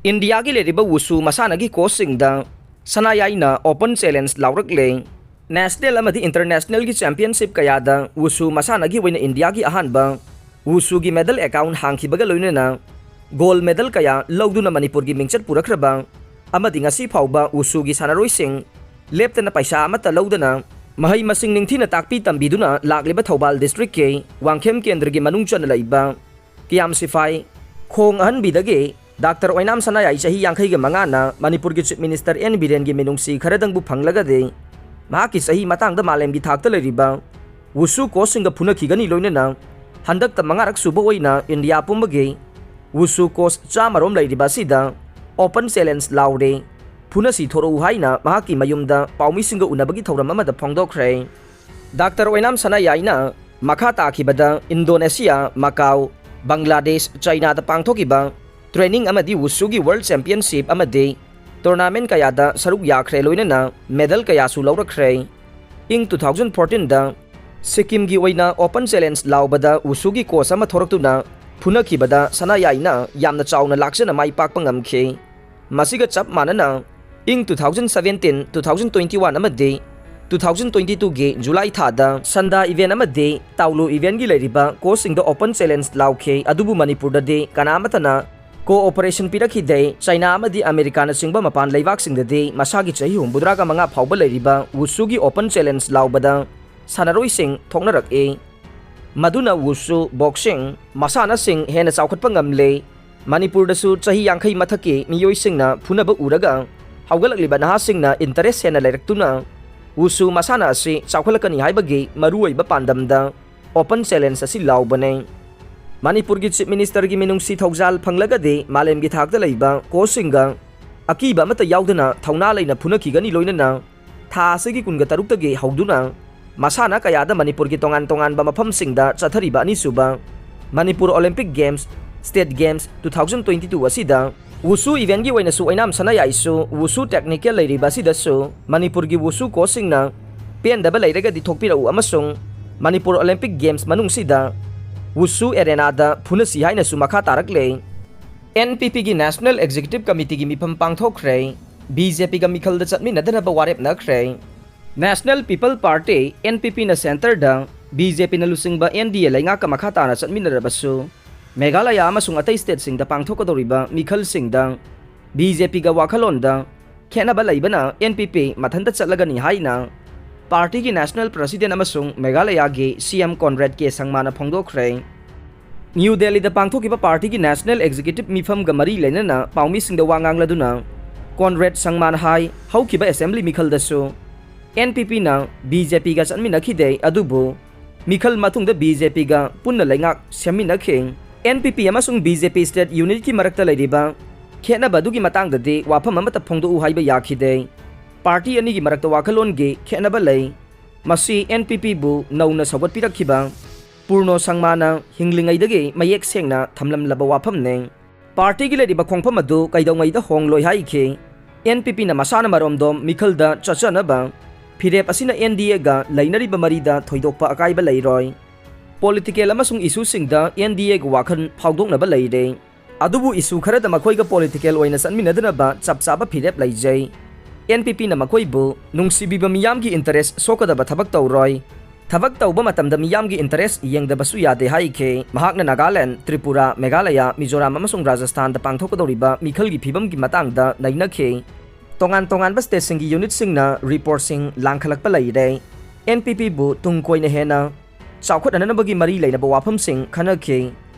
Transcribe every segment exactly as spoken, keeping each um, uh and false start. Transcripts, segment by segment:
ꯏꯟꯗꯤꯌꯥꯒꯤ ꯂꯩꯔꯤꯕ ꯋꯨꯁꯨ ꯃꯁꯥꯟꯅꯒꯤ ꯀꯣꯆꯁꯤꯡꯗ ꯁꯅꯥꯌꯥꯏꯅ open challenge ꯂꯥꯎꯔꯛꯂꯦ꯫ National ꯑꯃꯗꯤ ꯏꯟꯇꯔꯅꯦꯁꯅꯦꯜꯒꯤ ꯆꯦꯝꯄꯤꯌꯟꯁꯤꯞ ꯀꯌꯥꯗ ꯋꯨꯁꯨ ꯃꯁꯥꯟꯅꯒꯤ ꯑꯣꯏꯅ ꯏꯟꯗꯤꯌꯥꯒꯤ ꯑꯍꯥꯟꯕ ꯋꯨꯁꯨꯒꯤ ꯃꯦꯗꯜ ꯑꯦꯀꯥꯎꯟ ꯍꯥꯡꯈꯤꯕꯒ ꯂꯣꯏꯅꯅ ꯒꯣꯜ ꯃꯦꯗꯜ ꯀꯌꯥ ꯂꯧꯗꯨꯅ ꯃꯅꯤꯄꯨꯔꯒꯤ ꯃꯤꯡꯆꯠ ꯄꯨꯔꯛꯈ꯭ꯔꯕ ꯑꯃꯗꯤ ꯉꯁꯤ ꯐꯥꯎꯕ ꯋꯨꯁꯨꯒꯤ ꯁꯥꯟꯅꯔꯣꯏꯁꯤꯡ ꯂꯦꯞꯇꯅ ꯄꯩꯁꯥ ꯑꯃꯠꯇ ꯂꯧꯗꯅ ꯃꯍꯩ ꯃꯁꯤꯡ ꯅꯤꯡꯊꯤꯅ ꯇꯥꯛꯄꯤ ꯇꯝꯕꯤꯗꯨꯅ ꯂꯥꯛꯂꯤꯕ ꯊꯧꯕꯥꯜ ꯗꯤꯁꯇ꯭ꯔꯤꯛꯀꯤ ꯋꯥꯡꯈꯦꯝ ꯀꯦꯟꯗ꯭ꯔꯒꯤ ꯃꯅꯨꯡ ꯆꯟꯅ ꯂꯩꯕ ꯀꯤꯌꯥꯝ ꯁꯤꯐꯥꯏ ꯈꯣꯡ ꯑꯍꯟꯕꯤꯗꯒꯤ ꯗꯥꯛꯇꯔ ꯑꯣꯏꯅꯥꯝ ꯁꯅꯥꯌꯥꯏ ꯆꯍꯤ ꯌꯥꯡꯈꯩꯒ ꯃꯉꯥꯅ ꯃꯅꯤꯄꯨꯔꯒꯤ ꯆꯤꯐ ꯃꯤꯅꯤꯁꯇꯔ ꯑꯦꯟ ꯕꯤꯔꯦꯟꯒꯤ ꯃꯤꯅꯨꯡꯁꯤ ꯈꯔꯗꯪꯕꯨ ꯐꯪꯂꯒꯗꯤ ꯃꯍꯥꯛꯀꯤ ꯆꯍꯤ ꯃꯇꯥꯡꯗ ꯃꯥꯂꯦꯝꯒꯤ ꯊꯥꯛꯇ ꯂꯩꯔꯤꯕ ꯋꯨꯁꯨ ꯀꯣꯆꯁꯤꯡꯒ ꯐꯨꯅꯈꯤꯒꯅꯤ, ꯂꯣꯏꯅꯅ ꯍꯟꯗꯛꯇ ꯃꯉꯥꯔꯛ ꯁꯨꯕ ꯑꯣꯏꯅ ꯏꯟꯗꯤꯌꯥ ꯄꯨꯝꯕꯒꯤ ꯋꯨꯁꯨ ꯀꯣꯆ ꯆꯥꯝꯃꯔꯣꯝ ꯂꯩꯔꯤꯕ ꯑꯁꯤꯗ open challenge ꯂꯥꯎꯔꯦ꯫ ꯐꯨꯅꯁꯤ ꯊꯣꯔꯛꯎ ꯍꯥꯏꯅ ꯃꯍꯥꯛꯀꯤ ꯃꯌꯨꯝꯗ ꯄꯥꯎꯃꯤꯁꯤꯡꯒ ꯎꯅꯕꯒꯤ ꯊꯧꯔꯝ ꯑꯃꯗ ꯐꯣꯡꯗꯣꯛꯈ꯭ꯔꯦ꯫ ꯗꯥꯛꯇꯔ ꯑꯣꯏꯅꯥꯝ ꯁꯅꯥꯌꯥꯏꯅ ꯃꯈꯥ ꯇꯥꯈꯤꯕꯗ ꯏꯟꯗꯣꯅꯦꯁꯤꯌꯥ, ꯃꯀꯥꯎ, ꯕꯪꯒ꯭ꯂꯥꯗꯦꯁ, ꯆꯥꯏꯅꯥꯗ ꯄꯥꯡꯊꯣꯛꯈꯤꯕ ꯇ꯭ꯔꯦꯅꯤꯡ ꯑꯃꯗꯤ ꯋꯨꯁꯨꯒꯤ ꯋꯥꯔꯜꯗ ꯆꯦꯝꯄꯤꯌꯟꯁꯤꯞ ꯑꯃꯗꯤ ꯇꯣꯔꯅꯥꯃꯦꯟ ꯀꯌꯥꯗ ꯁꯔꯨꯛ ꯌꯥꯈ꯭ꯔꯦ, ꯂꯣꯏꯅꯅ ꯃꯦꯗꯜ ꯀꯌꯥꯁꯨ ꯂꯧꯔꯛꯈ꯭ꯔꯦ꯫ ꯏꯪ ꯇꯨ ꯊꯥꯎꯖꯟ ꯐꯣꯔꯇꯤꯟꯗ ꯁꯤꯛꯀꯤꯝꯒꯤ ꯑꯣꯏꯅ open challenge ꯂꯥꯎꯕꯗ ꯋꯨꯁꯨꯒꯤ ꯀꯣꯆ ꯑꯃ ꯊꯣꯔꯛꯇꯨꯅ ꯐꯨꯅꯈꯤꯕꯗ ꯁꯅꯥꯌꯥꯏꯅ ꯌꯥꯝꯅ ꯆꯥꯎꯅ ꯂꯥꯛꯆꯅ ꯃꯥꯏ ꯄꯥꯛꯄ ꯉꯝꯈꯤ꯫ ꯃꯁꯤꯒ ꯆꯞ ꯃꯥꯟꯅꯅ ꯏꯪ two thousand seventeen, two thousand twenty one ꯑꯃꯗꯤ ꯇꯨ ꯊꯥꯎꯖꯟ ꯇ꯭ꯋꯦꯟꯇꯤ ꯇꯨꯒꯤ ꯖꯨꯂꯥꯏ ꯊꯥꯗ ꯁꯟꯗꯥ ꯏꯚꯦꯟ ꯑꯃꯗꯤ ꯇꯥꯎꯂꯨ ꯏꯚꯦꯟꯒꯤ ꯂꯩꯔꯤꯕ ꯀꯣꯆꯁꯤꯡꯗ open challenge ꯂꯥꯎꯈꯤ꯫ ꯑꯗꯨꯕꯨ ꯃꯅꯤꯄꯨꯔꯗꯗꯤ ꯀꯅꯥ ꯑꯃꯠꯇꯅ cooperation ꯄꯤꯔꯛꯈꯤꯗꯦ꯫ ꯆꯥꯏꯅꯥ ꯑꯃꯗꯤ ꯑꯃꯦꯔꯤꯀꯥꯅꯆꯤꯡꯕ ꯃꯄꯥꯟ ꯂꯩꯕꯥꯛꯁꯤꯡꯗꯗꯤ ꯃꯁꯥꯒꯤ ꯆꯍꯤ ꯍꯨꯝꯐꯨꯇꯔꯥꯒ ꯃꯉꯥ ꯐꯥꯎꯕ ꯂꯩꯔꯤꯕ ꯋꯨꯁꯨꯒꯤ open challenge ꯂꯥꯎꯕꯗ ꯁꯥꯟꯅꯔꯣꯏꯁꯤꯡ ꯊꯣꯛꯅꯔꯛꯏ꯫ ꯃꯗꯨꯅ ꯋꯨꯁꯨ, ꯕꯣꯛꯁꯤꯡ ꯃꯁꯥꯟꯅꯁꯤꯡ ꯍꯦꯟꯅ ꯆꯥꯎꯈꯠꯄ ꯉꯝꯂꯦ꯫ ꯃꯅꯤꯄꯨꯔꯗꯁꯨ ꯆꯍꯤ ꯌꯥꯡꯈꯩ ꯃꯊꯛꯀꯤ ꯃꯤꯑꯣꯏꯁꯤꯡꯅ ꯐꯨꯅꯕ ꯎꯔꯒ ꯍꯧꯒꯠꯂꯛꯂꯤꯕ ꯅꯍꯥꯁꯤꯡꯅ interest ꯍꯦꯟꯅ ꯂꯩꯔꯛꯇꯨꯅ ꯋꯨꯁꯨ ꯃꯁꯥꯟꯅ ꯑꯁꯤ ꯆꯥꯎꯈꯠꯂꯛꯀꯅꯤ ꯍꯥꯏꯕꯒꯤ ꯃꯔꯨꯑꯣꯏꯕ ꯄꯥꯟꯗꯝꯗ open challenge ꯑꯁꯤ ꯂꯥꯎꯕꯅꯦ꯫ ꯃꯅꯤꯄꯨꯔꯒꯤ ꯆꯤꯐ ꯃꯤꯅꯤꯁꯇꯔꯒꯤ ꯃꯤꯅꯨꯡꯁꯤ ꯊꯧꯖꯥꯜ ꯐꯪꯂꯒꯗꯤ ꯃꯥꯂꯦꯝꯒꯤ ꯊꯥꯛꯇ ꯂꯩꯕ ꯀꯣꯆꯁꯤꯡꯒ ꯑꯀꯤꯕ ꯑꯃꯠꯇ ꯌꯥꯎꯗꯅ ꯊꯧꯅꯥ ꯂꯩꯅ ꯐꯨꯅꯈꯤꯒꯅꯤ, ꯂꯣꯏꯅꯅ ꯊꯥ ꯑꯁꯤꯒꯤ ꯀꯨꯟꯒ ꯇꯔꯨꯛꯇꯒꯤ ꯍꯧꯗꯨꯅ ꯃꯁꯥꯟꯅ ꯀꯌꯥꯗ ꯃꯅꯤꯄꯨꯔꯒꯤ ꯇꯣꯉꯥꯟ ꯇꯣꯉꯥꯟꯕ ꯃꯐꯝꯁꯤꯡꯗ ꯆꯠꯊꯔꯤꯕ ꯑꯅꯤꯁꯨꯕ Manipur Olympic Games, State Games two thousand twenty two ꯑꯁꯤꯗ ꯋꯨꯁꯨ ꯏꯚꯦꯟꯒꯤ ꯑꯣꯏꯅꯁꯨ ꯑꯣꯏꯅꯥꯝ ꯁꯅꯥꯌꯥꯏꯁꯨ ꯋꯨꯁꯨ technical ꯂꯩꯔꯤꯕ ꯑꯁꯤꯗꯁꯨ ꯃꯅꯤꯄꯨꯔꯒꯤ ꯋꯨꯁꯨ ꯀꯣꯆꯁꯤꯡꯅ ꯄꯦꯟꯗꯕ ꯂꯩꯔꯒꯗꯤ ꯊꯣꯛꯄꯤꯔꯛꯎ ꯑꯃꯁꯨꯡ ꯃꯅꯤꯄꯨꯔ Olympic Games ꯃꯅꯨꯡꯁꯤꯗ ꯋꯨꯁꯨ ꯑꯦꯔꯦꯅꯥꯗ ꯐꯨꯅꯁꯤ ꯍꯥꯏꯅꯁꯨ ꯃꯈꯥ ꯇꯥꯔꯛꯂꯦ꯫ NPPꯒꯤ National Executive Committeeꯒꯤ ꯃꯤꯐꯝ ꯄꯥꯡꯊꯣꯛꯈ꯭ꯔꯦ꯫ BJPꯒ ꯃꯤꯈꯜꯗ ꯆꯠꯃꯤꯟꯅꯗꯅꯕ ꯋꯥꯔꯦꯞꯅꯈ꯭ꯔꯦ꯫ National People Party, NPPꯅ centreꯗ, BJPꯅ ꯂꯨꯆꯤꯡꯕ NDA ꯂꯩꯉꯥꯛꯀ ꯃꯈꯥ ꯇꯥꯅ ꯆꯠꯃꯤꯟꯅꯔꯕꯁꯨ, ꯃꯦꯘꯥꯂꯌꯥ ꯑꯃꯁꯨꯡ ꯑꯇꯩ stateꯁꯤꯡꯗ ꯄꯥꯡꯊꯣꯛꯀꯗꯧꯔꯤꯕ ꯃꯤꯈꯜꯁꯤꯡꯗ BJPꯒ ꯋꯥꯈꯜꯂꯣꯟꯗ ꯈꯦꯠꯅꯕ ꯂꯩꯕꯅ NPP ꯃꯊꯟꯇ ꯆꯠꯂꯒꯅꯤ ꯍꯥꯏꯅ partyꯒꯤ National President ꯑꯃꯁꯨꯡ ꯃꯦꯘꯥꯂꯌꯥꯒꯤ CM Conrad K ꯁꯪꯃꯥꯅ ꯐꯣꯡꯗꯣꯛꯈ꯭ꯔꯦ꯫ ꯅ꯭ꯌꯨ ꯗꯦꯜꯂꯤꯗ ꯄꯥꯡꯊꯣꯛꯈꯤꯕ partyꯒꯤ National Executive ꯃꯤꯐꯝꯒ ꯃꯔꯤ ꯂꯩꯅꯅ ꯄꯥꯎꯃꯤꯁꯤꯡꯗ ꯋꯥ ꯉꯥꯡꯂꯗꯨꯅ Conrad ꯁꯪꯃꯥꯅ ꯍꯥꯏ, ꯍꯧꯈꯤꯕ assembly ꯃꯤꯈꯜꯗꯁꯨ NPPꯅ BJPꯒ ꯆꯠꯃꯤꯟꯅꯈꯤꯗꯦ, ꯑꯗꯨꯕꯨ ꯃꯤꯈꯜ ꯃꯇꯨꯡꯗ BJPꯒ ꯄꯨꯟꯅ ꯂꯩꯉꯥꯛ ꯁꯦꯝꯃꯤꯟꯅꯈꯤ꯫ NPP ꯑꯃꯁꯨꯡ BJP state unitꯀꯤ ꯃꯔꯛꯇ ꯂꯩꯔꯤꯕ ꯈꯦꯠꯅꯕ ꯑꯗꯨꯒꯤ ꯃꯇꯥꯡꯗꯗꯤ ꯋꯥꯐꯝ ꯑꯃꯠꯇ ꯐꯣꯡꯗꯣꯛꯎ ꯍꯥꯏꯕ ꯌꯥꯈꯤꯗꯦ꯫ Party ꯑꯅꯤꯒꯤ ꯃꯔꯛꯇ ꯋꯥꯈꯜꯂꯣꯟꯒꯤ ꯈꯦꯠꯅꯕ ꯂꯩ꯫ ꯃꯁꯤ NPPꯕꯨ ꯅꯧꯅ ꯁꯧꯒꯠꯄꯤꯔꯛꯈꯤꯕ ꯄꯨꯔꯅꯣ ꯁꯪꯃꯥꯅ ꯍꯤꯡꯂꯤꯉꯩꯗꯒꯤ ꯃꯌꯦꯛ ꯁꯦꯡꯅ ꯊꯝꯂꯝꯂꯕ ꯋꯥꯐꯝꯅꯤ꯫ Partyꯒꯤ ꯂꯩꯔꯤꯕ ꯈꯣꯡꯐꯝ ꯑꯗꯨ ꯀꯩꯗꯧꯉꯩꯗ ꯍꯣꯡꯂꯣꯏ ꯍꯥꯏꯈꯤ꯫ NPPꯅ ꯃꯁꯥꯅ ꯃꯔꯣꯝꯗꯣꯝ ꯃꯤꯈꯜꯗ ꯆꯠꯆꯅꯕ ꯐꯤꯔꯦꯞ ꯑꯁꯤꯅ NDAꯒ ꯂꯩꯅꯔꯤꯕ ꯃꯔꯤꯗ ꯊꯣꯏꯗꯣꯛꯄ ꯑꯀꯥꯏꯕ ꯂꯩꯔꯣꯏ꯫ Political ꯑꯃꯁꯨꯡ issueꯁꯤꯡꯗ NDAꯒ ꯋꯥꯈꯜ ꯐꯥꯎꯗꯣꯛꯅꯕ ꯂꯩꯔꯦ꯫ ꯑꯗꯨꯕꯨ issue ꯈꯔꯗ ꯃꯈꯣꯏꯒ political ꯑꯣꯏꯅ ꯆꯠꯃꯤꯟꯅꯗꯅꯕ ꯆꯞ ꯆꯥꯕ ꯐꯤꯔꯦꯞ ꯂꯩꯖꯩ꯫ NPPꯅ ꯃꯈꯣꯏꯕꯨ ꯅꯨꯡꯁꯤꯕꯤꯕ ꯃꯤꯌꯥꯝꯒꯤ interest ꯁꯣꯛꯀꯗꯕ ꯊꯕꯛ ꯇꯧꯔꯣꯏ꯫ ꯊꯕꯛ ꯇꯧꯕ ꯃꯇꯝꯗ ꯃꯤꯌꯥꯝꯒꯤ interest ꯌꯦꯡꯗꯕꯁꯨ ꯌꯥꯗꯦ ꯍꯥꯏꯈꯤ꯫ ꯃꯍꯥꯛꯅ ꯅꯥꯒꯥꯂꯦꯟ, ꯇ꯭ꯔꯤꯄꯨꯔꯥ, ꯃꯦꯘꯥꯂꯌꯥ, ꯃꯤꯖꯣꯔꯥꯝ ꯑꯃꯁꯨꯡ ꯔꯥꯖꯁꯊꯥꯟꯗ ꯄꯥꯡꯊꯣꯛꯀꯗꯧꯔꯤꯕ ꯃꯤꯈꯜꯒꯤ ꯐꯤꯕꯝꯒꯤ ꯃꯇꯥꯡꯗ ꯅꯩꯅꯈꯤ꯫ ꯇꯣꯉꯥꯟ ꯇꯣꯉꯥꯟꯕ stateꯁꯤꯡꯒꯤ unitꯁꯤꯡꯅ reportꯁꯤꯡ ꯂꯥꯡꯈꯠꯂꯛꯄ ꯂꯩꯔꯦ꯫ NPPꯕꯨ ꯇꯨꯡ ꯀꯣꯏꯅ ꯍꯦꯟꯅ ꯆꯥꯎꯈꯠꯍꯟꯅꯅꯕꯒꯤ ꯃꯔꯤ ꯂꯩꯅꯕ ꯋꯥꯐꯝꯁꯤꯡ ꯈꯟꯅꯈꯤ꯫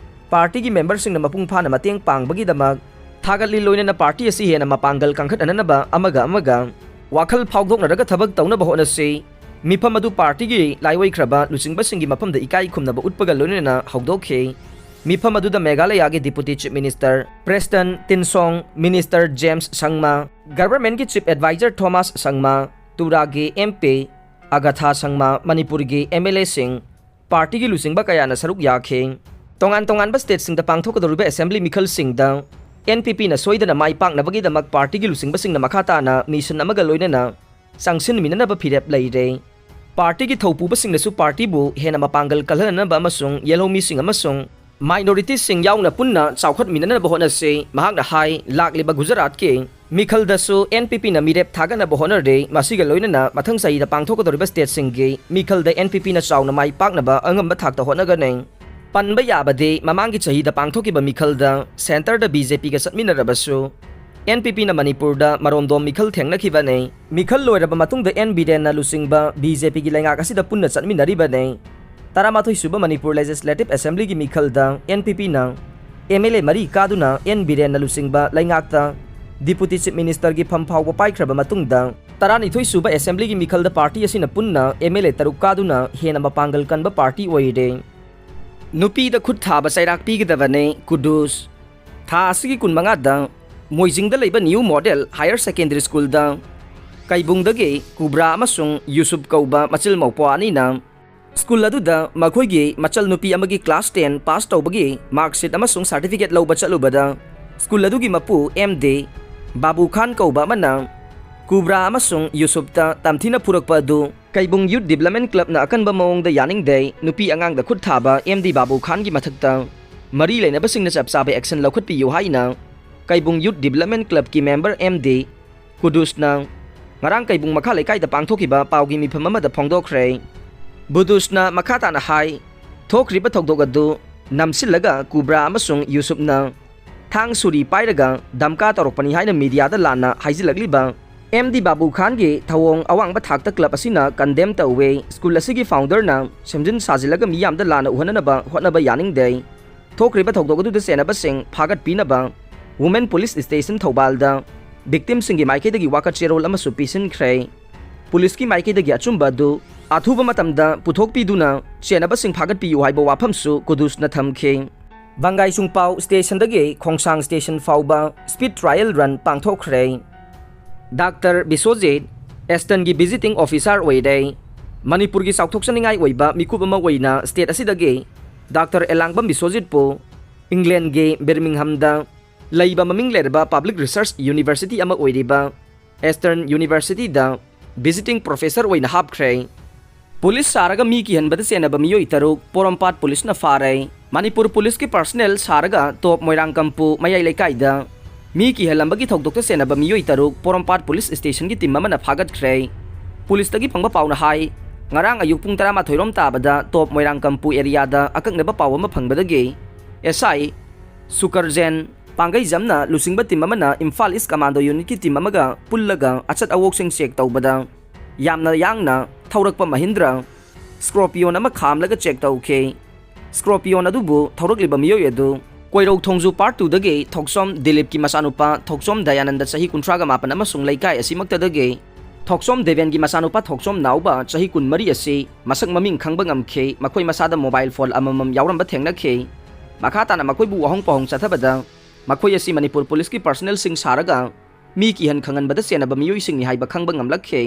Partyꯒꯤ memberꯁꯤꯡꯅ ꯃꯄꯨꯡ ꯐꯥꯅ ꯃꯇꯦꯡ ꯄꯥꯡꯕꯒꯤꯗꯃꯛ ꯊꯥꯒꯠꯂꯤ, ꯂꯣꯏꯅꯅ party ꯑꯁꯤ ꯍꯦꯟꯅ ꯃꯄꯥꯡꯒꯜ ꯀꯟꯈꯠꯍꯟꯅꯅꯕ ꯑꯃꯒ ꯑꯃꯒ ꯋꯥꯈꯜ ꯐꯥꯎꯗꯣꯛꯅꯔꯒ ꯊꯕꯛ ꯇꯧꯅꯕ ꯍꯣꯠꯅꯁꯤ꯫ ꯃꯤꯐꯝ ꯑꯗꯨ partyꯒꯤ ꯂꯥꯏꯑꯣꯏꯈ꯭ꯔꯕ ꯂꯨꯆꯤꯡꯕꯁꯤꯡꯒꯤ ꯃꯐꯝꯗ ꯏꯀꯥꯏ ꯈꯨꯝꯅꯕ ꯎꯠꯄꯒ ꯂꯣꯏꯅꯅ ꯍꯧꯗꯣꯛꯈꯤ꯫ ꯃꯤꯐꯝ ꯑꯗꯨꯗ ꯃꯦꯘꯥꯂꯌꯥꯒꯤ Deputy Chief Minister Preston Tynsong, Minister James Sangma, Governmentꯀꯤ Chief Advisor ꯊꯣꯃꯥꯁ ꯁꯪꯃꯥ, ꯇꯨꯔꯥꯒꯤ MP ꯑꯒꯥꯊꯥ ꯁꯪꯃꯥ, ꯃꯅꯤꯄꯨꯔꯒꯤ MLAꯁꯤꯡ, partyꯒꯤ ꯂꯨꯆꯤꯡꯕ ꯀꯌꯥꯅ ꯁꯔꯨꯛ ꯌꯥꯈꯤ꯫ ꯇꯣꯉꯥꯟ ꯇꯣꯉꯥꯟꯕ stateꯁꯤꯡꯗ ꯄꯥꯡꯊꯣꯛꯀꯗꯧꯔꯤꯕ assembly ꯃꯤꯈꯜꯁꯤꯡꯗ NPPꯅ ꯁꯣꯏꯗꯅ ꯃꯥꯏ ꯄꯥꯛꯅꯕꯒꯤꯗꯃꯛ partyꯒꯤ ꯂꯨꯆꯤꯡꯕꯁꯤꯡꯅ ꯃꯈꯥ ꯇꯥꯅ mission ꯑꯃꯒ ꯂꯣꯏꯅꯅ ꯆꯪꯁꯤꯟꯃꯤꯟꯅꯅꯕ ꯐꯤꯔꯦꯞ ꯂꯩꯔꯦ꯫ Partyꯒꯤ ꯊꯧꯄꯨꯕꯁꯤꯡꯅꯁꯨ partyꯕꯨ ꯍꯦꯟꯅ ꯃꯄꯥꯡꯒꯜ ꯀꯜꯍꯟꯅꯕ ꯑꯃꯁꯨꯡ ꯌꯦꯜꯍꯧꯃꯤꯁꯤꯡ ꯑꯃꯁꯨꯡ Minorities ꯁꯤꯡ ꯌꯥꯎꯅ ꯄꯨꯟꯅ ꯆꯥꯎꯈꯠꯃꯤꯟꯅꯅꯕ ꯍꯣꯠꯅꯁꯤ, ꯃꯍꯥꯛꯅ ꯍꯥꯏ꯫ ꯂꯥꯛꯂꯤꯕ ꯒꯨꯖꯔꯥꯠꯀꯤ ꯃꯤꯈꯜꯗꯁꯨ N P P ꯅ ꯃꯤꯔꯦꯞ ꯊꯥꯒꯠꯅꯕ ꯍꯣꯠꯅꯔꯦ꯫ ꯃꯁꯤꯒ ꯂꯣꯏꯅꯅ ꯃꯊꯪ ꯆꯍꯤꯗ ꯄꯥꯡꯊꯣꯛꯀꯗꯧꯔꯤꯕ state ꯁꯤꯡꯒꯤ ꯃꯤꯈꯜꯗ N P P ꯅ ꯆꯥꯎꯅ ꯃꯥꯏ ꯄꯥꯛꯅꯕ ꯑꯉꯝꯕ ꯊꯥꯛꯇ ꯍꯣꯠꯅꯒꯅꯤ꯫ ꯄꯟꯕ ꯌꯥꯕꯗꯤ, ꯃꯃꯥꯡꯒꯤ ꯆꯍꯤꯗ ꯄꯥꯡꯊꯣꯛꯈꯤꯕ ꯃꯤꯈꯜꯗ centre ꯗ B J P ꯒ ꯆꯠꯃꯤꯟꯅꯔꯕꯁꯨ, N P P ꯅ ꯃꯅꯤꯄꯨꯔꯗ ꯃꯔꯣꯝꯗꯣꯝ ꯃꯤꯈꯜ ꯊꯦꯡꯅꯈꯤꯕꯅꯤ꯫ ꯃꯤꯈꯜ ꯂꯣꯏꯔꯕ ꯃꯇꯨꯡꯗ N ꯕꯤꯔꯦꯟꯅ ꯂꯨꯆꯤꯡꯕ B J P ꯒꯤ ꯂꯩꯉꯥꯛ ꯑꯁꯤꯗ ꯄꯨꯟꯅ ꯆꯠꯃꯤꯟꯅꯔꯤꯕꯅꯤ꯫ ꯇꯔꯥꯃꯥꯊꯣꯏ ꯁꯨꯕ ꯃꯅꯤꯄꯨꯔ Legislative Assembly ꯒꯤ ꯃꯤꯈꯜꯗ N P P ꯅ M L A ꯃꯔꯤ ꯀꯥꯗꯨꯅ N ꯕꯤꯔꯦꯟꯅ ꯂꯨꯆꯤꯡꯕ ꯂꯩꯉꯥꯛꯇ Deputy Chief Minister ꯒꯤ ꯐꯝ ꯐꯥꯎꯕ ꯄꯥꯏꯈ꯭ꯔꯕ ꯃꯇꯨꯡꯗ, ꯇꯔꯥꯅꯤꯊꯣꯏ ꯁꯨꯕ Assembly ꯒꯤ ꯃꯤꯈꯜꯗ party ꯑꯁꯤꯅ ꯄꯨꯟꯅ M L A ꯇꯔꯨꯛ ꯀꯥꯗꯨꯅ ꯍꯦꯟꯅ ꯃꯄꯥꯡꯒꯜ ꯀꯟꯕ party ꯑꯣꯏꯔꯦ꯫ ꯅꯨꯄꯤꯗ ꯈꯨꯠ ꯊꯥꯕ ꯆꯩꯔꯥꯛ ꯄꯤꯒꯗꯕꯅꯦ, ꯀꯨꯗꯨꯁ꯫ ꯊꯥ ꯑꯁꯤꯒꯤ ꯀꯨꯟꯃꯉꯥꯗ ꯃꯣꯏꯖꯤꯡꯗ ꯂꯩꯕ New Model Higher Secondary School ꯗ ꯀꯩꯕꯨꯡꯗꯒꯤ ꯀꯨꯕ꯭ꯔꯥ ꯑꯃꯁꯨꯡ ꯌꯨꯁꯨꯞ ꯀꯧꯕ ꯃꯆꯤꯜ ꯃꯧꯄ꯭ꯋꯥ ꯑꯅꯤꯅ school ꯑꯗꯨꯗ ꯃꯈꯣꯏꯒꯤ ꯃꯆꯜ ꯅꯨꯄꯤ ꯑꯃꯒꯤ class ten pass ꯇꯧꯕꯒꯤ mark sheet ꯑꯃꯁꯨꯡ certificate ꯂꯧꯕ ꯆꯠꯂꯨꯕꯗ, school ꯑꯗꯨꯒꯤ ꯃꯄꯨ M D ꯕꯥꯕꯨ ꯈꯥꯟ ꯀꯧꯕ ꯑꯃꯅ ꯀꯨꯕ꯭ꯔꯥ ꯑꯃꯁꯨꯡ ꯌꯨꯁꯨꯞꯇ ꯇꯝꯊꯤꯅ ꯐꯨꯔꯛꯄ ꯑꯗꯨ ꯀꯩꯕꯨꯡ Youth Development Club ꯅ ꯑꯀꯟꯕ ꯃꯑꯣꯡꯗ ꯌꯥꯅꯤꯡꯗꯦ꯫ ꯅꯨꯄꯤ ꯑꯉꯥꯡꯗ ꯈꯨꯠ ꯊꯥꯕ M D ꯕꯥꯕꯨ ꯈꯥꯟꯒꯤ ꯃꯊꯛꯇ ꯃꯔꯤ ꯂꯩꯅꯕꯁꯤꯡꯅ ꯆꯞ ꯆꯥꯕ action ꯂꯧꯈꯠꯄꯤꯌꯨ ꯍꯥꯏꯅ ꯀꯩꯕꯨꯡ Youth Development Club ꯀꯤ member M D ꯀꯨꯗꯨꯁꯅ ꯉꯔꯥꯡ ꯀꯩꯕꯨꯡ ꯃꯈꯥ ꯂꯩꯀꯥꯏꯗ ꯄꯥꯡꯊꯣꯛꯈꯤꯕ ꯄꯥꯎꯒꯤ ꯃꯤꯐꯝ ꯑꯃꯗ ꯐꯣꯡꯗꯣꯛꯈ꯭ꯔꯦ꯫ ꯕꯨꯗꯨꯁꯅ ꯃꯈꯥ ꯇꯥꯅ ꯍꯥꯏ, ꯊꯣꯛꯈ꯭ꯔꯤꯕ ꯊꯧꯗꯣꯛ ꯑꯗꯨ ꯅꯝꯁꯤꯜꯂꯒ ꯀꯨꯕ꯭ꯔꯥ ꯑꯃꯁꯨꯡ ꯌꯨꯁꯨꯞꯅ ꯊꯥꯡ ꯁꯨꯔꯤ ꯄꯥꯏꯔꯒ ꯗꯝꯀꯥ ꯇꯧꯔꯛꯄꯅꯤ ꯍꯥꯏꯅ media ꯗ ꯂꯥꯟꯅ ꯍꯥꯏꯖꯤꯜꯂꯛꯂꯤꯕ M D ꯕꯥꯕꯨ ꯈꯥꯟꯒꯤ ꯊꯧꯑꯣꯡ ꯑꯋꯥꯡꯕ ꯊꯥꯛꯇ club ꯑꯁꯤꯅ condemn ꯇꯧꯋꯦ꯫ School ꯑꯁꯤꯒꯤ founder ꯅ ꯁꯦꯝꯖꯤꯟ ꯁꯥꯖꯤꯜꯂꯒ ꯃꯤꯌꯥꯝꯗ ꯂꯥꯟꯅ ꯎꯍꯟꯅꯅꯕ ꯍꯣꯠꯅꯕ ꯌꯥꯅꯤꯡꯗꯦ꯫ ꯊꯣꯛꯈ꯭ꯔꯤꯕ ꯊꯧꯗꯣꯛ ꯑꯗꯨꯗ ꯆꯦꯟꯅꯕꯁꯤꯡ ꯐꯥꯒꯠꯄꯤꯅꯕ Women Police Station ꯊꯧꯕꯥꯜꯗ victim ꯁꯤꯡꯒꯤ ꯃꯥꯏꯀꯩꯗꯒꯤ ꯋꯥꯀꯠ ꯆꯦꯔꯣꯜ ꯑꯃꯁꯨ ꯄꯤꯁꯤꯟꯈ꯭ꯔꯦ꯫ Police ꯀꯤ ꯃꯥꯏꯀꯩꯗꯒꯤ ꯑꯆꯨꯝꯕ ꯑꯗꯨ ꯑꯊꯨꯕ ꯃꯇꯝꯗ ꯄꯨꯊꯣꯛꯄꯤꯗꯨꯅ ꯆꯦꯟꯅꯕꯁꯤꯡ ꯐꯥꯒꯠꯄꯤꯌꯨ ꯍꯥꯏꯕ ꯋꯥꯐꯝꯁꯨ ꯀꯨꯗꯨꯁꯅ ꯊꯝꯈꯤ꯫ ꯕꯪꯒꯥꯏ ꯆꯨꯡꯄꯥꯎ station ꯗꯒꯤ ꯈꯣꯡꯁꯥꯡ station ꯐꯥꯎꯕ speed trial run ꯄꯥꯡꯊꯣꯛꯈ꯭ꯔꯦ꯫ Doctor Biswajit Eastern ꯒꯤ visiting officer ꯑꯣꯏꯔꯦ꯫ ꯃꯅꯤꯄꯨꯔꯒꯤ ꯆꯥꯎꯊꯣꯛꯆꯅꯤꯡꯉꯥꯏ ꯑꯣꯏꯕ ꯃꯤꯀꯨꯞ ꯑꯃ ꯑꯣꯏꯅ state ꯑꯁꯤꯗꯒꯤ Doctor ꯑꯦꯂꯥꯡꯕꯝ ꯕꯤꯁ꯭ꯋꯖꯤꯠꯄꯨ England ꯒꯤ Birmingham ꯗ ꯂꯩꯕ ꯃꯃꯤꯡ ꯂꯩꯔꯕ Public Research University ꯑꯃ ꯑꯣꯏꯔꯤꯕ Eastern University ꯗ visiting professor ꯑꯣꯏꯅ ꯍꯥꯞꯈ꯭ꯔꯦ꯫ ꯄꯨꯂꯤꯁ ꯁꯥꯔꯒ ꯃꯤ ꯀꯤꯍꯟꯕꯗ ꯆꯦꯟꯅꯕ ꯃꯤꯑꯣꯏ ꯇꯔꯨꯛ ꯄꯣꯔꯣꯝꯄꯥꯠ ꯄꯨꯂꯤꯁꯅ ꯐꯥꯔꯦ꯫ ꯃꯅꯤꯄꯨꯔ ꯄꯨꯂꯤꯁꯀꯤ ꯄꯔꯁꯅꯦꯜ ꯁꯥꯔꯒ ꯇꯣꯞ ꯃꯣꯏꯔꯥꯡꯀꯝꯄꯨ ꯃꯌꯥꯏ ꯂꯩꯀꯥꯏꯗ ꯃꯤ ꯀꯤꯍꯜꯂꯝꯕꯒꯤ ꯊꯧꯗꯣꯛꯇ ꯆꯦꯟꯅꯕ ꯃꯤꯑꯣꯏ ꯇꯔꯨꯛ ꯄꯣꯔꯣꯝꯄꯥꯠ ꯄꯨꯂꯤꯁ ꯁ꯭ꯇꯦꯁꯟꯒꯤ ꯇꯤꯝ ꯑꯃꯅ ꯐꯥꯒꯠꯈ꯭ꯔꯦ꯫ ꯄꯨꯂꯤꯁꯇꯒꯤ ꯐꯪꯕ ꯄꯥꯎꯅ ꯍꯥꯏ, ꯉꯔꯥꯡ ꯑꯌꯨꯛ ꯄꯨꯡ ꯇꯔꯥꯃꯥꯊꯣꯏ ꯔꯣꯝ ꯇꯥꯕꯗ ꯇꯣꯞ ꯃꯣꯏꯔꯥꯡꯀꯝꯄꯨ ꯑꯦꯔꯤꯌꯥꯗ ꯑꯀꯛꯅꯕ ꯄꯥꯎ ꯑꯃ ꯐꯪꯕꯗꯒꯤ ꯑꯦꯁ ꯑꯥꯏ ꯁꯨꯀꯔꯖꯦꯟ ꯄꯥꯡꯒꯩꯖꯝꯅ ꯂꯨꯆꯤꯡꯕ ꯇꯤꯝ ꯑꯃꯅ ꯏꯝꯐꯥꯜ ꯏꯁ ꯀꯃꯥꯟꯗꯣ ꯌꯨꯅꯤꯠꯀꯤ ꯇꯤꯝ ꯑꯃꯒ ꯄꯨꯜꯂꯒ ꯑꯆꯠ ꯑꯋꯣꯛꯁꯤꯡ ꯆꯦꯛ ꯇꯧꯕꯗ ꯌꯥꯝꯅ ꯌꯥꯡꯅ ꯊꯧꯔꯛꯄ ꯃꯍꯤꯟꯗ꯭ꯔ ꯁ꯭ꯀꯣꯔꯄꯤꯌꯣꯟ ꯑꯃ ꯈꯥꯝꯂꯒ ꯆꯦꯛ ꯇꯧꯈꯤ꯫ ꯁ꯭ꯀꯣꯔꯄꯤꯌꯣꯟ ꯑꯗꯨꯕꯨ ꯊꯧꯔꯛꯂꯤꯕ ꯃꯤꯑꯣꯏ ꯑꯗꯨ ꯀꯣꯏꯔꯧ ꯊꯣꯡꯖꯨ ꯄꯥꯔꯠ ꯇꯨꯗꯒꯤ ꯊꯣꯛꯆꯣꯝ ꯗꯤꯂꯤꯞꯀꯤ ꯃꯆꯥꯅꯨꯄꯥ ꯊꯣꯛꯆꯣꯝ ꯗꯌꯥꯅꯟꯗ ꯆꯍꯤ ꯀꯨꯟꯊ꯭ꯔꯥꯒ ꯃꯥꯄꯟ ꯑꯃꯁꯨꯡ ꯂꯩꯀꯥꯏ ꯑꯁꯤꯃꯛꯇꯗꯒꯤ ꯊꯣꯛꯆꯣꯝ ꯗꯦꯕꯦꯟꯒꯤ ꯃꯆꯥꯅꯨꯄꯥ ꯊꯣꯛꯆꯣꯝ ꯅꯥꯎꯕ ꯆꯍꯤ ꯀꯨꯟꯃꯔꯤ ꯑꯁꯤ ꯃꯁꯛ ꯃꯃꯤꯡ ꯈꯪꯕ ꯉꯝꯈꯤ꯫ ꯃꯈꯣꯏ ꯃꯁꯥꯗ ꯃꯣꯕꯥꯏꯜ ꯐꯣꯟ ꯑꯃꯃꯝ ꯌꯥꯎꯔꯝꯕ ꯊꯦꯡꯅꯈꯤ꯫ ꯃꯈꯥ ꯇꯥꯅ ꯃꯈꯣꯏꯕꯨ ꯋꯥꯍꯪ ꯄꯥꯎꯍꯪ ꯆꯠꯊꯕꯗ ꯃꯈꯣꯏ ꯑꯁꯤ ꯃꯅꯤꯄꯨꯔ ꯄꯨꯂꯤꯁꯀꯤ ꯄꯔꯁꯅꯦꯜꯁꯤꯡ ꯁꯥꯔꯒ ꯃꯤ ꯀꯤꯍꯟ ꯈꯪꯍꯟꯕꯗ ꯆꯦꯟꯅꯕ ꯃꯤꯑꯣꯏꯁꯤꯡꯅꯤ ꯍꯥꯏꯕ ꯈꯪꯕ ꯉꯝꯂꯛꯈꯤ꯫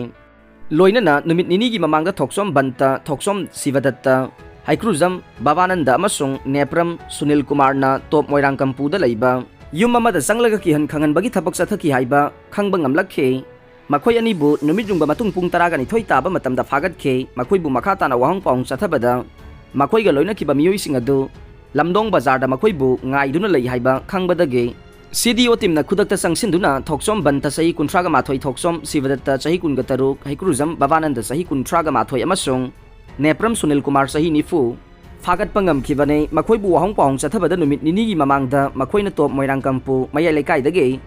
ꯂꯣꯏꯅꯅ ꯅꯨꯃꯤꯠ ꯅꯤꯅꯤꯒꯤ ꯃꯃꯥꯡꯗ ꯊꯣꯛꯆꯣꯝ ꯕꯟꯇ, ꯊꯣꯛꯆꯣꯝ ꯁꯤꯕꯗꯠꯇ, ꯍꯩꯀ꯭ꯔꯨꯖꯝ ꯕꯕꯥꯅꯟꯗ ꯑꯃꯁꯨꯡ ꯅꯦꯄ꯭ꯔꯝ ꯁꯨꯅꯤꯜ ꯀꯨꯃꯥꯔꯅ ꯇꯣꯞ ꯃꯣꯏꯔꯥꯡꯀꯝꯄꯨꯗ ꯂꯩꯕ ꯌꯨꯝ ꯑꯃꯗ ꯆꯪꯂꯒ ꯀꯤꯍꯟ ꯈꯪꯍꯟꯕꯒꯤ ꯊꯕꯛ ꯆꯠꯊꯈꯤ ꯍꯥꯏꯕ ꯈꯪꯕ ꯉꯝꯂꯛꯈꯤ꯫ ꯃꯈꯣꯏ ꯑꯅꯤꯕꯨ ꯅꯨꯃꯤꯠ ꯌꯨꯡꯕ ꯃꯇꯨꯡ ꯄꯨꯡ ꯇꯔꯥꯒ ꯅꯤꯊꯣꯏ ꯇꯥꯕ ꯃꯇꯝꯗ ꯐꯥꯒꯠꯈꯤ꯫ ꯃꯈꯣꯏꯕꯨ ꯃꯈꯥ ꯇꯥꯅ ꯋꯥꯍꯪ ꯄꯥꯎꯍꯪ ꯆꯠꯊꯕꯗ ꯃꯈꯣꯏꯒ ꯂꯣꯏꯅꯈꯤꯕ ꯃꯤꯑꯣꯏꯁꯤꯡ ꯑꯗꯨ ꯂꯝꯗꯣꯡ ꯕꯖꯥꯔꯗ ꯃꯈꯣꯏꯕꯨ ꯉꯥꯏꯗꯨꯅ ꯂꯩ ꯍꯥꯏꯕ ꯈꯪꯕꯗꯒꯤ ꯁꯤ ꯗꯤ ꯑꯣ ꯇꯤꯝꯅ ꯈꯨꯗꯛꯇ ꯆꯪꯁꯤꯟꯗꯨꯅ ꯊꯣꯛꯆꯣꯝ ꯕꯟꯇ ꯆꯍꯤ ꯀꯨꯟꯊ꯭ꯔꯥꯒ ꯃꯥꯊꯣꯏ, ꯊꯣꯛꯆꯣꯝ ꯁꯤꯕꯗꯠꯇ ꯆꯍꯤ ꯀꯨꯟꯒ ꯇꯔꯨꯛ, ꯍꯩꯀ꯭ꯔꯨꯖꯝ ꯕꯕꯥꯅꯟꯗ ꯆꯍꯤ ꯀꯨꯟꯊ꯭ꯔꯥꯒ ꯃꯥꯊꯣꯏ ꯑꯃꯁꯨꯡ ꯅꯦꯄ꯭ꯔꯝ ꯁꯨꯅꯤꯜ ꯀꯨꯃꯥꯔ ꯆꯍꯤ ꯅꯤꯐꯨ ꯐꯥꯒꯠꯄ ꯉꯝꯈꯤꯕꯅꯤ꯫ ꯃꯈꯣꯏꯕꯨ ꯋꯥꯍꯪ ꯄꯥꯎꯍꯪ ꯆꯠꯊꯕꯗ ꯅꯨꯃꯤꯠ ꯅꯤꯅꯤꯒꯤ ꯃꯃꯥꯡꯗ ꯃꯈꯣꯏꯅ ꯇꯣꯞ ꯃꯣꯏꯔꯥꯡꯀꯝꯄꯨ ꯃꯌꯥꯏ ꯂꯩꯀꯥꯏꯗꯒꯤ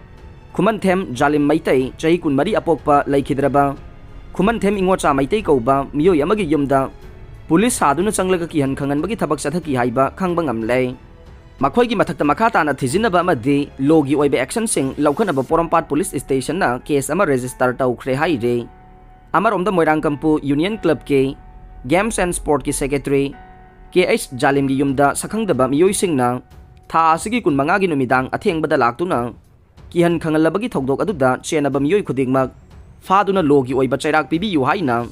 ꯈꯨꯃꯟꯊꯦꯝ ꯖꯥꯂꯤꯝ ꯃꯩꯇꯩ, ꯆꯍꯤ ꯀꯨꯟꯃꯔꯤ ꯑꯄꯣꯛꯄ, ꯂꯩꯈꯤꯗ꯭ꯔꯕ ꯈꯨꯃꯟꯊꯦꯝ ꯏꯉꯣꯆꯥ ꯃꯩꯇꯩ ꯀꯧꯕ ꯃꯤꯑꯣꯏ ꯑꯃꯒꯤ ꯌꯨꯝꯗ ꯄꯨꯂꯤꯁ ꯁꯥꯗꯨꯅ ꯆꯪꯂꯒ ꯀꯤꯍꯟ ꯈꯪꯍꯟꯕꯒꯤ ꯊꯕꯛ ꯆꯠꯊꯈꯤ ꯍꯥꯏꯕ ꯈꯪꯕ ꯉꯝꯂꯦ꯫ ꯃꯈꯣꯏꯒꯤ ꯃꯊꯛꯇ ꯃꯈꯥ ꯇꯥꯅ ꯊꯤꯖꯤꯟꯅꯕ ꯑꯃꯗꯤ ꯂꯣꯒꯤ ꯑꯣꯏꯕ ꯑꯦꯛꯁꯟꯁꯤꯡ ꯂꯧꯈꯠꯅꯕ ꯄꯣꯔꯣꯝꯄꯥꯠ ꯄꯨꯂꯤꯁ ꯁ꯭ꯇꯦꯁꯟꯅ ꯀꯦꯁ ꯑꯃ ꯔꯦꯖꯤꯁꯇꯔ ꯇꯧꯈ꯭ꯔꯦ ꯍꯥꯏꯔꯤ꯫ ꯑꯃꯔꯣꯝꯗ ꯃꯣꯏꯔꯥꯡꯀꯝꯄꯨ ꯌꯨꯅꯤꯌꯟ ꯀ꯭ꯂꯕꯀꯤ ꯒꯦꯝꯁ ꯑꯦꯟ ꯁ꯭ꯄꯣꯔꯠꯀꯤ ꯁꯦꯀ꯭ꯔꯦꯇꯔꯤ ꯀꯦ ꯑꯩꯆ ꯖꯥꯂꯤꯝꯒꯤ ꯌꯨꯝꯗ ꯁꯛꯈꯪꯗꯕ ꯃꯤꯑꯣꯏꯁꯤꯡꯅ ꯊꯥ ꯑꯁꯤꯒꯤ ꯀꯨꯟꯃꯉꯥꯒꯤ ꯅꯨꯃꯤꯗꯥꯡ ꯑꯊꯦꯡꯕꯗ ꯂꯥꯛꯇꯨꯅ ꯀꯤꯍꯟ ꯈꯪꯍꯜꯂꯕꯒꯤ ꯊꯧꯗꯣꯛ ꯑꯗꯨꯗ ꯆꯦꯟꯅꯕ ꯃꯤꯑꯣꯏ ꯈꯨꯗꯤꯡꯃꯛ ꯐꯥꯗꯨꯅ ꯂꯣꯒꯤ ꯑꯣꯏꯕ ꯆꯩꯔꯥꯛ ꯄꯤꯕꯤꯌꯨ ꯍꯥꯏꯅ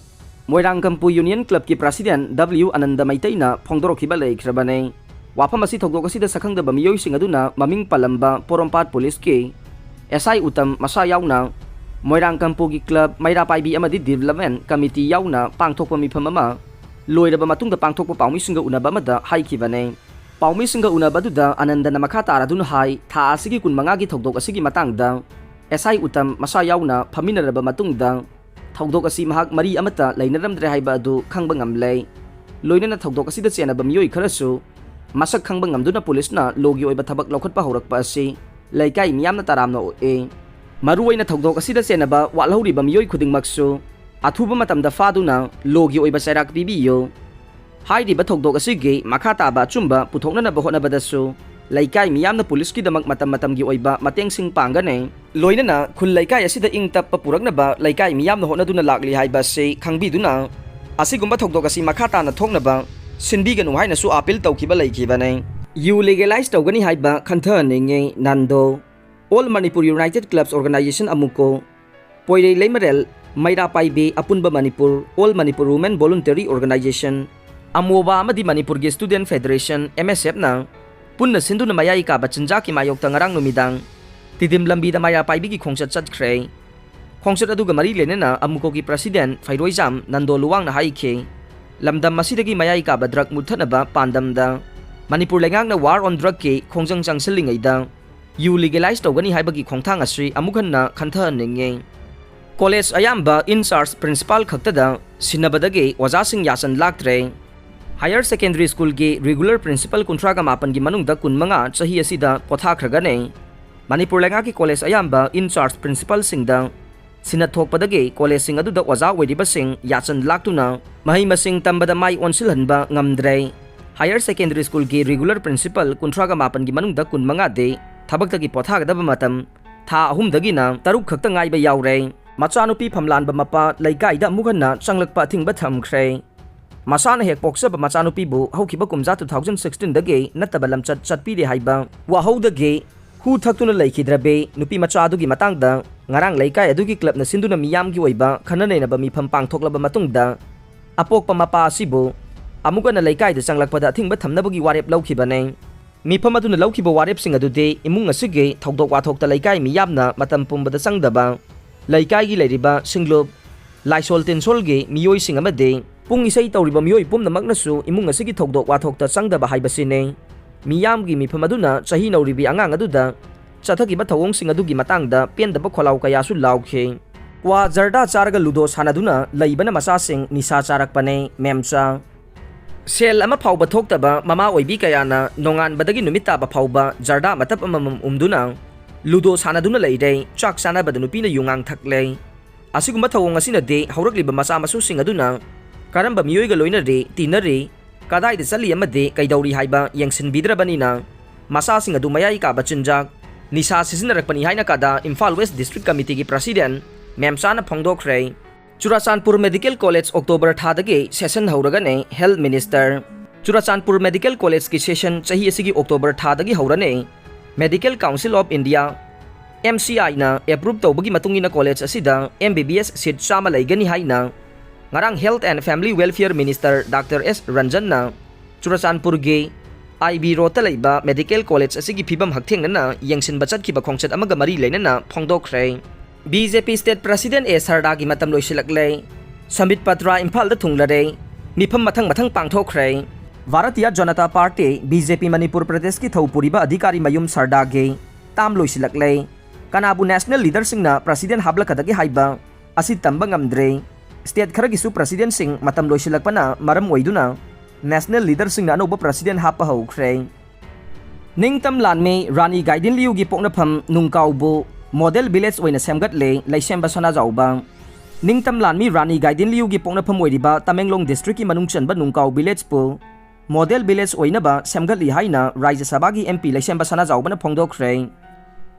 ꯃꯣꯏꯔꯥꯡꯀꯝꯄꯨ ꯌꯨꯅꯤꯌꯟ ꯀ꯭ꯂꯕꯀꯤ ꯄ꯭ꯔꯁꯤꯗꯦꯟꯠ ꯗꯕ꯭ꯂꯤꯌꯨ ꯑꯅꯟꯗ ꯃꯩꯇꯩꯅ ꯐꯣꯡꯗꯣꯔꯛꯈꯤꯕ ꯂꯩꯈ꯭ꯔꯕꯅꯤ꯫ ꯋꯥꯐꯝ ꯑꯁꯤ ꯊꯧꯗꯣꯛ ꯑꯁꯤꯗ ꯁꯛꯈꯪꯗꯕ ꯃꯤꯑꯣꯏꯁꯤꯡ ꯑꯗꯨꯅ ꯃꯃꯤꯡ ꯄꯜꯂꯝꯕ ꯄꯣꯔꯣꯝꯄꯥꯠ ꯄꯨꯂꯤꯁꯀꯤ ꯑꯦꯁ ꯑꯥꯏ ꯎꯇꯝ ꯃꯁꯥ ꯌꯥꯎꯅ ꯃꯣꯏꯔꯥꯡ ꯀꯝꯄꯨꯒꯤ ꯀ꯭ꯂꯕ, ꯃꯩꯔꯥ ꯄꯥꯏꯕꯤ ꯑꯃꯗꯤ ꯗꯤꯕꯦꯂꯞꯃꯦꯟ ꯀꯃꯤꯇꯤ ꯌꯥꯎꯅ ꯄꯥꯡꯊꯣꯛꯄ ꯃꯤꯐꯝ ꯑꯃ ꯂꯣꯏꯔꯕ ꯃꯇꯨꯡꯗ ꯄꯥꯡꯊꯣꯛꯄ ꯄꯥꯎꯃꯤꯁꯤꯡꯒ ꯎꯅꯕ ꯑꯃꯗ ꯍꯥꯏꯈꯤꯕꯅꯤ꯫ ꯄꯥꯎꯃꯤꯁꯤꯡꯒ ꯎꯅꯕ ꯑꯗꯨꯗ ꯑꯅꯟꯗꯅ ꯃꯈꯥ ꯇꯥꯔꯗꯨꯅ ꯍꯥꯏ, ꯊꯥ ꯑꯁꯤꯒꯤ ꯀꯨꯟꯃꯉꯥꯒꯤ ꯊꯧꯗꯣꯛ ꯑꯁꯤꯒꯤ ꯃꯇꯥꯡꯗ ꯑꯦꯁ ꯑꯥꯏ ꯎꯇꯝ ꯃꯁꯥ ꯌꯥꯎꯅ ꯐꯝꯃꯤꯟꯅꯔꯕ ꯃꯇꯨꯡꯗ ꯊꯧꯗꯣꯛ ꯑꯁꯤ ꯃꯍꯥꯛ ꯃꯔꯤ ꯑꯃꯠꯇ ꯂꯩꯅꯔꯝꯗ꯭ꯔꯦ ꯍꯥꯏꯕ ꯑꯗꯨ ꯈꯪꯕ ꯉꯝꯂꯦ꯫ ꯂꯣꯏꯅꯅ ꯊꯧꯗꯣꯛ ꯑꯁꯤꯗ ꯆꯦꯟꯅꯕ ꯃꯤꯑꯣꯏ ꯈꯔꯁꯨ ꯃꯁꯛ ꯈꯪꯕ ꯉꯝꯗꯨꯅ ꯄꯨꯂꯤꯁꯅ ꯂꯣꯒꯤ ꯑꯣꯏꯕ ꯊꯕꯛ ꯂꯧꯈꯠꯄ ꯍꯧꯔꯛꯄ ꯑꯁꯤ ꯂꯩꯀꯥꯏ ꯃꯤꯌꯥꯝꯅ ꯇꯔꯥꯝꯅ ꯑꯣꯛꯏ꯫ ꯃꯔꯨꯑꯣꯏꯅ ꯊꯧꯗꯣꯛ ꯑꯁꯤꯗ ꯆꯦꯟꯅꯕ ꯋꯥꯠꯍꯧꯔꯤꯕ ꯃꯤꯑꯣꯏ ꯈꯨꯗꯤꯡꯃꯛꯁꯨ ꯑꯊꯨꯕ ꯃꯇꯝꯗ ꯐꯥꯗꯨꯅ ꯂꯣꯒꯤ ꯑꯣꯏꯕ ꯆꯩꯔꯥꯛ ꯄꯤꯕꯤꯌꯨ꯫ ꯍꯥꯏꯔꯤꯕ ꯊꯧꯗꯣꯛ ꯑꯁꯤꯒꯤ ꯃꯈꯥ ꯇꯥꯕ ꯑꯆꯨꯝꯕ ꯄꯨꯊꯣꯛꯅꯅꯕ ꯍꯣꯠꯅꯕꯗꯁꯨ ꯂꯩꯀꯥꯏ ꯃꯤꯌꯥꯝꯅ ꯄꯨꯂꯤꯁꯀꯤꯗꯃꯛ ꯃꯇꯝ ꯃꯇꯝꯒꯤ ꯑꯣꯏꯕ ꯃꯇꯦꯡꯁꯤꯡ ꯄꯥꯡꯒꯅꯤ꯫ ꯂꯣꯏꯅꯅ ꯈꯨꯜ ꯂꯩꯀꯥꯏ ꯑꯁꯤꯗ ꯏꯪ ꯇꯞꯄ ꯄꯨꯔꯛꯅꯕ ꯂꯩꯀꯥꯏ ꯃꯤꯌꯥꯝꯅ ꯍꯣꯠꯅꯗꯨꯅ ꯂꯥꯛꯂꯤ ꯍꯥꯏꯕ ꯑꯁꯤ ꯈꯪꯕꯤꯗꯨꯅ, ꯑꯁꯤꯒꯨꯝꯕ ꯊꯧꯗꯣꯛ ꯑꯁꯤ ꯃꯈꯥ ꯇꯥꯅ ꯊꯣꯛꯅꯕ ꯁꯤꯟꯕꯤꯒꯅꯨ ꯍꯥꯏꯅꯁꯨ ꯑꯥꯄꯤꯜ ꯇꯧꯈꯤꯕ ꯂꯩꯈꯤꯕꯅꯤ꯫ ꯌꯨ ꯂꯤꯒꯦꯂꯥꯏꯖ ꯇꯧꯒꯅꯤ ꯍꯥꯏꯕ ꯈꯟꯊꯍꯟꯅꯤꯡꯉꯤ꯫ Nando. All Manipur United Clubs Organization, ꯑꯃꯨꯀꯣ, ꯄꯣꯏꯔꯩ Leimarel, ꯃꯩꯔꯥ ꯄꯥꯏꯕꯤ, ꯑꯄꯨꯟꯕ Manipur, All Manipur Women Voluntary Organization, ꯑꯃꯣꯕꯥ ꯑꯃꯗꯤ ꯃꯅꯤꯄꯨꯔꯒꯤ Student Federation, M S F ꯅ ꯄꯨꯟꯅ ꯁꯤꯟꯗꯨꯅ ꯃꯌꯥꯏ ꯀꯥꯕ ꯆꯤꯟꯖꯥꯛꯀꯤ ꯃꯥꯌꯣꯛꯇ ꯉꯔꯥꯡ ꯅꯨꯃꯤꯗꯥꯡ ꯇꯤꯗꯤꯝ ꯂꯝꯕꯤꯗ ꯃꯩꯔꯥ ꯄꯥꯏꯕꯤꯒꯤ ꯈꯣꯡꯆꯠ ꯆꯠꯈ꯭ꯔꯦ꯫ ꯈꯣꯡꯆꯠ ꯑꯗꯨꯒ ꯃꯔꯤ ꯂꯩꯅꯅ ꯑꯃꯨꯀꯣꯒꯤ President ꯐꯩꯔꯣꯏꯖꯥꯝ ꯅꯟꯗꯣ ꯂꯨꯋꯥꯡꯅ ꯍꯥꯏꯈꯤ, ꯂꯝꯗꯝ ꯑꯁꯤꯗꯒꯤ ꯃꯌꯥꯏ ꯀꯥꯕ drug ꯃꯨꯠꯊꯠꯅꯕ ꯄꯥꯟꯗꯝꯗ ꯃꯅꯤꯄꯨꯔ ꯂꯩꯉꯥꯛꯅ War on Drugꯀꯤ ꯈꯣꯡꯖꯪ ꯆꯪꯁꯤꯜꯂꯤꯉꯩꯗ ꯌꯨ ꯂꯤꯒꯦꯂꯥꯏꯖ ꯇꯧꯒꯅꯤ ꯍꯥꯏꯕꯒꯤ ꯈꯣꯡꯊꯥꯡ ꯑꯁꯤ ꯑꯃꯨꯛ ꯍꯟꯅ ꯈꯟꯊꯍꯟꯅꯤꯡꯉꯤ꯫ ꯀꯣꯂꯦꯖ ꯑꯌꯥꯝꯕ in charge principal ꯈꯛꯇꯗ ꯁꯤꯟꯅꯕꯗꯒꯤ ꯑꯣꯖꯥꯁꯤꯡ ꯌꯥꯆꯟ ꯂꯥꯛꯇ꯭ꯔꯦ꯫ Higher Secondary Schoolꯒꯤ regular principal ꯀꯨꯟꯊ꯭ꯔꯥꯒ ꯃꯥꯄꯟꯒꯤ ꯃꯅꯨꯡꯗ ꯀꯨꯟꯃꯉꯥ ꯆꯍꯤ ꯑꯁꯤꯗ ꯄꯣꯊꯥꯈ꯭ꯔꯒꯅꯤ꯫ ꯃꯅꯤꯄꯨꯔ ꯂꯩꯉꯥꯛꯀꯤ ꯀꯣꯂꯦꯖ ꯑꯌꯥꯝꯕ in charge principalꯁꯤꯡꯗ ꯁꯤꯟꯅ ꯊꯣꯛꯄꯗꯒꯤ ꯀꯣꯂꯦꯖꯁꯤꯡ ꯑꯗꯨꯗ ꯑꯣꯖꯥ ꯑꯣꯏꯔꯤꯕꯁꯤꯡ ꯌꯥꯆꯟ ꯂꯥꯛꯇꯨꯅ ꯃꯍꯩ ꯃꯁꯤꯡ ꯇꯝꯕꯗ ꯃꯥꯏ ꯑꯣꯟꯁꯤꯜꯍꯟꯕ ꯉꯝꯗ꯭ꯔꯦ꯫ Higher Secondary Schoolꯒꯤ regular principal ꯀꯨꯟꯊ꯭ꯔꯥꯒ ꯃꯥꯄꯟꯒꯤ ꯃꯅꯨꯡꯗ ꯀꯨꯟꯃꯉꯥꯗꯤ ꯊꯕꯛꯇꯒꯤ ꯄꯣꯊꯥꯒꯗꯕ ꯃꯇꯝ ꯊꯥ ꯑꯍꯨꯝꯗꯒꯤꯅ ꯇꯔꯨꯛ ꯈꯛꯇ ꯉꯥꯏꯕ ꯌꯥꯎꯔꯦ꯫ ꯃꯆꯥꯅꯨꯄꯤ ꯐꯝꯂꯥꯟꯕ ꯃꯄꯥ ꯂꯩꯀꯥꯏꯗ ꯑꯃꯨꯛ ꯍꯟꯅ ꯆꯪꯂꯛꯄ ꯑꯊꯤꯡꯕ ꯊꯝꯈ꯭ꯔꯦ꯫ ꯃꯁꯥꯅ ꯍꯦꯛ ꯄꯣꯛꯆꯕ ꯃꯆꯥꯅꯨꯄꯤꯕꯨ ꯍꯧꯈꯤꯕ ꯀꯨꯝꯖꯥ two thousand sixteenꯗꯒꯤ ꯅꯠꯇꯕ ꯂꯝꯆꯠ ꯆꯠꯄꯤꯔꯦ ꯍꯥꯏꯕ ꯋꯥꯍꯧꯗꯒꯤ ꯍꯨ ꯊꯛꯇꯨꯅ ꯂꯩꯈꯤꯗ꯭ꯔꯕꯤ ꯅꯨꯄꯤ ꯃꯆꯥ ꯑꯗꯨꯒꯤ ꯃꯇꯥꯡꯗ ꯉꯔꯥꯡ ꯂꯩꯀꯥꯏ ꯑꯗꯨꯒꯤ clubꯅ ꯁꯤꯟꯗꯨꯅ ꯃꯤꯌꯥꯝꯒꯤ ꯑꯣꯏꯕ ꯈꯟꯅ ꯅꯩꯅꯕ ꯃꯤꯐꯝ ꯄꯥꯡꯊꯣꯛꯂꯕ ꯃꯇꯨꯡꯗ ꯑꯄꯣꯛꯄ ꯃꯄꯥ ꯑꯁꯤꯕꯨ ꯑꯃꯨꯛ ꯍꯟꯅ ꯂꯩꯀꯥꯏꯗ ꯆꯪꯂꯛꯄꯗ ꯑꯊꯤꯡꯕ ꯊꯝꯅꯕꯒꯤ ꯋꯥꯔꯦꯞ ꯂꯧꯈꯤꯕꯅꯤ꯫ ꯃꯤꯐꯝ ꯑꯗꯨꯅ ꯂꯧꯈꯤꯕ ꯋꯥꯔꯦꯞꯁꯤꯡ ꯑꯗꯨꯗꯤ ꯏꯃꯨꯡ ꯑꯁꯤꯒꯤ ꯊꯧꯗꯣꯛ ꯋꯥꯊꯣꯛꯇ ꯂꯩꯀꯥꯏ ꯃꯤꯌꯥꯝꯅ ꯃꯇꯝ ꯄꯨꯝꯕꯗ ꯆꯪꯗꯕ, ꯂꯩꯀꯥꯏꯒꯤ ꯂꯩꯔꯤꯕ ꯁꯤꯡꯂꯨꯞ, ꯂꯥꯏꯁꯣꯜ ꯇꯤꯟꯁꯣꯜꯒꯤ ꯃꯤꯑꯣꯏꯁꯤꯡ ꯑꯃꯗꯤ ꯄꯨꯡ ꯏꯁꯩ ꯇꯧꯔꯤꯕ ꯃꯤꯑꯣꯏ ꯄꯨꯝꯅꯃꯛꯅꯁꯨ ꯏꯃꯨꯡ ꯑꯁꯤꯒꯤ ꯊꯧꯗꯣꯛ ꯋꯥꯊꯣꯛꯇ ꯆꯪꯗꯕ ꯍꯥꯏꯕꯁꯤꯅꯤ꯫ ꯃꯤꯌꯥꯝꯒꯤ ꯃꯤꯐꯝ ꯑꯗꯨꯅ ꯆꯍꯤ ꯅꯧꯔꯤꯕꯤ ꯑꯉꯥꯡ ꯑꯗꯨꯗ ꯆꯠꯊꯈꯤꯕ ꯊꯧꯑꯣꯡꯁꯤꯡ ꯑꯗꯨꯒꯤ ꯃꯇꯥꯡꯗ ꯄꯦꯟꯗꯕ ꯈꯣꯜꯂꯥꯎ ꯀꯌꯥꯁꯨ ꯂꯥꯎꯈꯤ꯫ ꯀ꯭ꯋꯥ ꯖꯔꯗꯥ ꯆꯥꯔꯒ ꯂꯨꯗꯣ ꯁꯥꯟꯅꯗꯨꯅ ꯂꯩꯕꯅ ꯃꯆꯥꯁꯤꯡ ꯅꯤꯁꯥ ꯆꯥꯔꯛꯄꯅꯦ, ꯃꯦꯝꯆꯥ꯫ ꯁꯦꯜ ꯑꯃ ꯐꯥꯎꯕ ꯊꯣꯛꯇꯕ ꯃꯃꯥ ꯑꯣꯏꯕꯤ ꯀꯌꯥꯅ ꯅꯣꯡꯉꯥꯟꯕꯗꯒꯤ ꯅꯨꯃꯤꯠ ꯇꯥꯕ ꯐꯥꯎꯕ ꯖꯔꯗꯥ ꯃꯇꯞ ꯑꯃꯃꯝ ꯎꯝꯗꯨꯅ ꯂꯨꯗꯣ ꯁꯥꯟꯅꯗꯨꯅ ꯂꯩꯔꯦ꯫ ꯆꯥꯛ ꯆꯥꯅꯕꯗ ꯅꯨꯄꯤꯅ ꯌꯨ ꯉꯥꯡ ꯊꯛꯂꯦ꯫ ꯑꯁꯤꯒꯨꯝꯕ ꯊꯧꯑꯣꯡ ꯑꯁꯤꯅꯗꯤ ꯍꯧꯔꯛꯂꯤꯕ ꯃꯆꯥ ꯃꯁꯨꯁꯤꯡ ꯑꯗꯨꯅ ꯀꯔꯝꯕ ꯃꯤꯑꯣꯏꯒ ꯂꯣꯏꯅꯔꯤ, ꯇꯤꯟꯅꯔꯤ, ꯀꯗꯥꯏꯗ ꯆꯠꯂꯤ ꯑꯃꯗꯤ ꯀꯩꯗꯧꯔꯤ ꯍꯥꯏꯕ ꯌꯦꯡꯁꯤꯟꯕꯤꯗ꯭ꯔꯕꯅꯤꯅ, ꯃꯆꯥꯁꯤꯡ ꯑꯗꯨ ꯃꯌꯥꯏ ꯀꯥꯕ ꯆꯤꯟꯖꯥꯛ, ꯅꯤꯁꯥ ꯁꯤꯖꯤꯟꯅꯔꯛꯄꯅꯤ ꯍꯥꯏꯅ ꯀꯥꯗ ꯏꯝꯐꯥꯜ ꯋꯦꯁ ꯗꯤꯁꯇ꯭ꯔꯤꯛ ꯀꯃꯤꯇꯤꯒꯤ ꯄ꯭ꯔꯁꯤꯗꯦꯟ ꯃꯦꯝꯆꯥꯅ ꯐꯣꯡꯗꯣꯛꯈ꯭ꯔꯦ꯫ ꯆꯨꯔꯥꯆꯥꯟꯄꯨꯔ ꯃꯦꯗꯤꯀꯦꯜ ꯀꯣꯂꯦꯖ ꯑꯣꯛꯇꯣꯕꯔ ꯊꯥꯗꯒꯤ ꯁꯦꯁꯟ ꯍꯧꯔꯒꯅꯤ, ꯍꯦꯜꯊ ꯃꯤꯅꯤꯁꯇꯔ꯫ ꯆꯨꯔꯥꯆꯥꯟꯄꯨꯔ ꯃꯦꯗꯤꯀꯦꯜ ꯀꯣꯂꯦꯖꯀꯤ ꯁꯦꯁꯟ ꯆꯍꯤ ꯑꯁꯤꯒꯤ ꯑꯣꯛꯇꯣꯕꯔ ꯊꯥꯗꯒꯤ ꯍꯧꯔꯅꯤ꯫ Medical council of India, M C ꯑꯥꯏꯅ ꯑꯦꯄ꯭ꯔꯨꯞ ꯇꯧꯕꯒꯤ ꯃꯇꯨꯡ ꯏꯟꯅ ꯀꯣꯂꯦꯖ ꯑꯁꯤꯗ M B B S seat ꯆꯥꯝꯃ ꯂꯩꯒꯅꯤ ꯍꯥꯏꯅ ꯉꯔꯥꯡ health and family welfare minister doctor S ꯔꯟꯖꯟꯅ ꯆꯨꯔꯥꯆꯥꯟꯄꯨꯔꯒꯤ ꯑꯥꯏ ꯕꯤ ꯔꯣꯗꯇ ꯂꯩꯕ ꯃꯦꯗꯤꯀꯦꯜ ꯀꯣꯂꯦꯖ ꯑꯁꯤꯒꯤ ꯐꯤꯕꯝ ꯍꯛꯊꯦꯡꯅꯅ ꯌꯦꯡꯁꯤꯟꯕ ꯆꯠꯈꯤꯕ ꯈꯣꯡꯆꯠ ꯑꯃꯒ ꯃꯔꯤ ꯂꯩꯅꯅ ꯐꯣꯡꯗꯣꯛꯈ꯭ꯔꯦ꯫ ꯕꯤ ꯖꯦ ꯄꯤ ꯁ꯭ꯇꯦꯠ ꯄ꯭ꯔꯁꯤꯗꯦꯟ ꯑꯦ ꯁꯔꯗꯥꯒꯤ ꯃꯇꯝ ꯂꯣꯏꯁꯤꯜꯂꯛꯂꯦ꯫ ꯁꯝꯕꯤꯠ ꯄꯇ꯭ꯔꯥ ꯏꯝꯐꯥꯜꯗ ꯊꯨꯡꯂꯔꯦ꯫ ꯃꯤꯐꯝ ꯃꯊꯪ ꯃꯊꯪ ꯄꯥꯡꯊꯣꯛꯈ꯭ꯔꯦ꯫ Bharatiya Janata party, B J ꯄꯤ, ꯃꯅꯤꯄꯨꯔ ꯄ꯭ꯔꯗꯦꯁꯀꯤ ꯊꯧ ꯄꯨꯔꯤꯕ ꯑꯙꯤꯀꯥꯔꯤ ꯃꯌꯨꯝ ꯁꯔꯗꯥꯒꯤ ꯇꯥꯝ ꯂꯣꯏꯁꯤꯜꯂꯛꯂꯦ꯫ ꯀꯅꯥꯕꯨ ꯅꯦꯁꯅꯦꯜ ꯂꯤꯗꯔꯁꯤꯡꯅ ꯄ꯭ꯔꯁꯤꯗꯦꯟ ꯍꯥꯞꯂꯛꯀꯗꯒꯦ ꯍꯥꯏꯕ ꯑꯁꯤ ꯇꯝꯕ ꯉꯝꯗ꯭ꯔꯦ꯫ ꯁ꯭ꯇꯦꯠ ꯈꯔꯒꯤꯁꯨ ꯄ꯭ꯔꯁꯤꯗꯦꯟꯁꯤꯡ ꯃꯇꯝ ꯂꯣꯏꯁꯤꯜꯂꯛꯄꯅ ꯃꯔꯝ ꯑꯣꯏꯗꯨꯅ ꯅꯦꯁꯅꯦꯜ ꯂꯤꯗꯔꯁꯤꯡꯅ ꯑꯅꯧꯕ ꯄ꯭ꯔꯁꯤꯗꯦꯟ ꯍꯥꯞꯄ ꯍꯧꯈ꯭ꯔꯦ꯫ ꯅꯤꯡꯇꯝ ꯂꯥꯟꯃꯤ ꯔꯥꯅꯤ ꯒꯥꯏꯗꯤꯟ ꯂꯤꯌꯨꯒꯤ ꯄꯣꯛꯅꯐꯝ ꯅꯨꯡꯀꯥꯎꯕꯨ ꯃꯣꯗꯦꯜ ꯚꯤꯂꯦꯖ ꯑꯣꯏꯅ ꯁꯦꯝꯒꯠꯂꯦ, ꯂꯩꯁꯦꯝꯕ ꯁꯅꯥꯖꯥꯎꯕ꯫ ꯅꯤꯡꯇꯝ ꯂꯥꯟꯃꯤ ꯔꯥꯅꯤ ꯒꯥꯏꯗꯤꯟ ꯂꯤꯌꯨꯒꯤ ꯄꯣꯛꯅꯐꯝ ꯑꯣꯏꯔꯤꯕ ꯇꯃꯦꯡꯂꯣꯡ ꯗꯤꯁꯇ꯭ꯔꯤꯛꯀꯤ ꯃꯅꯨꯡ ꯆꯟꯕ ꯅꯨꯡꯀꯥꯎ ꯚꯤꯂꯦꯖꯄꯨ ꯃꯣꯗꯦꯜ ꯚꯤꯂꯦꯖ ꯑꯣꯏꯅꯕ ꯁꯦꯝꯒꯠꯂꯤ ꯍꯥꯏꯅ ꯔꯥꯖ꯭ꯌ ꯁꯚꯥꯒꯤ ꯑꯦꯝ ꯄꯤ ꯂꯩꯁꯦꯝꯕ ꯁꯅꯥꯖꯥꯎꯕꯅ ꯐꯣꯡꯗꯣꯛꯈ꯭ꯔꯦ꯫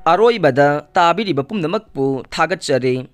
ꯑꯔꯣꯏꯕꯗ ꯇꯥꯕꯤꯔꯤꯕ ꯄꯨꯝꯅꯃꯛꯄꯨ ꯊꯥꯒꯠꯆꯔꯤ꯫